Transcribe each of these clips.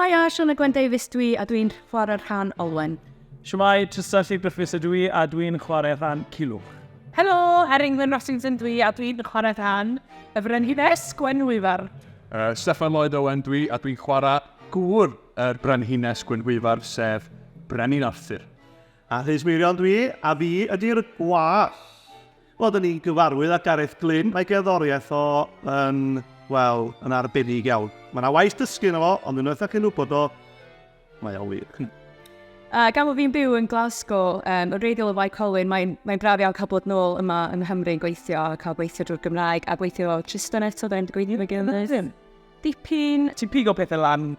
Haia, Siona Gwen Davies dwi a dwi'n chwarae rhan Olwen. Shwmae, Trystan Llŷr Griffiths ydw i a dwi'n chwarae rhan Culhwch. Helo, Erin Glyn Rossington dwi a dwi'n chwarae rhan y Frenhines Gwenhwyfar. Steffan Lloyd Owen dwi a dwi'n chwarae gŵr yr Brenhines Gwenhwyfar, sef Brenin Arthur. A Rhys Meirion dwi, a fi ydy'r gwas. Wel, dyn ni'n gyfarwydd â Gareth Glyn. Mae gerddoriaeth o yn, wel, yn arbennig iawn. Mae yna waith dysgu yno fo, ond unwaith ydych chi'n wybod o, mae o'n wych. Gan bod fi'n byw yn Glasgow, yn wreiddiol o Fae Colwyn, mae'n mae braf iawn cael bod nôl yma yng Nghymru yn gweithio a cael gweithio drwy'r Gymraeg a gweithio efo Tristan eto, da ni'n gweithio efo'i gilydd. Dipyn. Ti'n pigo pethau lan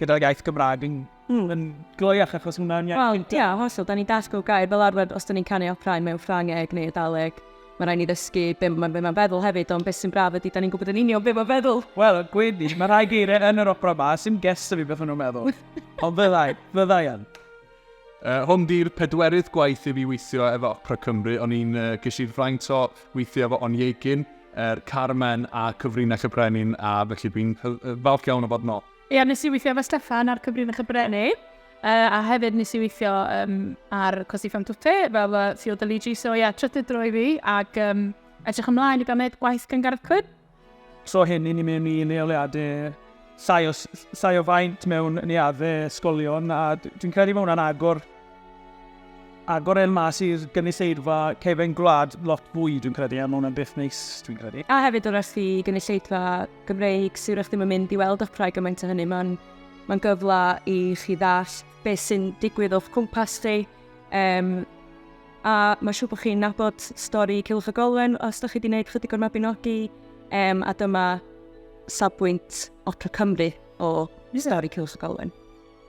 gyda'r iaith Gymraeg yn, mm. yn gloiach achos hwnna'n iaith. Wel, ia, hollol, da ni'n dasg o gair fel arfer os da ni'n canu operau mewn Ffrangeg neu Eidaleg. Mae rhaid ni ddysgu be mae'n be mae'n feddwl hefyd, ond beth sy'n braf ydy, da ni'n gwybod yn union be mae'n feddwl. Wel, gweud ni, mae rhai geiriau yn yr opera ma, sy'n guess i fi beth maen nhw'n meddwl. Ond fyddai, fyddai yn. Hwn di'r pedwerydd gwaith i fi weithio efo Opera Cymru. O'n i'n uh, ges i'r fraint o weithio efo Oniegin, er Carmen a Cyfrinach y Brenin, a felly dwi'n falch iawn o fod nôl. Ia, nes i weithio efo Steffan ar Cyfrinach y Brenin, a hefyd nes i weithio um, ar Così fan tutte fel Field Ligi, so ia, trydydd dro i fi, ac um, edrych ymlaen i gael gwneud gwaith gan Gareth Clwyd. Tro hyn, i ni mewn i leoliadau llai o, llai o faint mewn neuaddau ysgolion, a dwi'n credu mae hwnna'n agor, agor el mas i'r gynulleidfa cefen gwlad lot fwy, dwi'n credu, a mae hwnna'n beth neis, dwi'n credu. A hefyd wrach i gynulleidfa Gymreig sydd wrach ddim yn mynd i weld operau gymaint o hynny, mae'n mae gyfle i chi ddall beth sy'n digwydd o'ch cwmpas chi. Um, A mae'n siŵr bod chi'n nabod stori Culhwch ag Olwen os da chi wedi gwneud chydig o'r Mabinogi. Um, a dyma safbwynt Opera Cymru o stori Culhwch ag Olwen.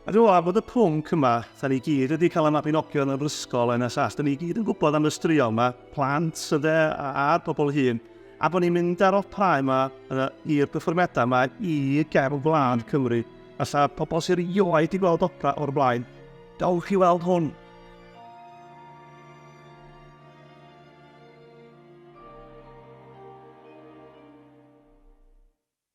A dwi'n meddwl bod y pwnc yma, da ni gyd wedi cael y Mabinogion yn yr ysgol yn y sas, da ni gyd yn gwybod am y straeon yma, plant yde, a'r bobl hŷn, a bod ni'n mynd ar operau yma i'r perfformiadau yma i gefn gwlad Cymru. Alla pobl sy'n erioed wedi gweld opera o'r blaen, dowch i weld hwn.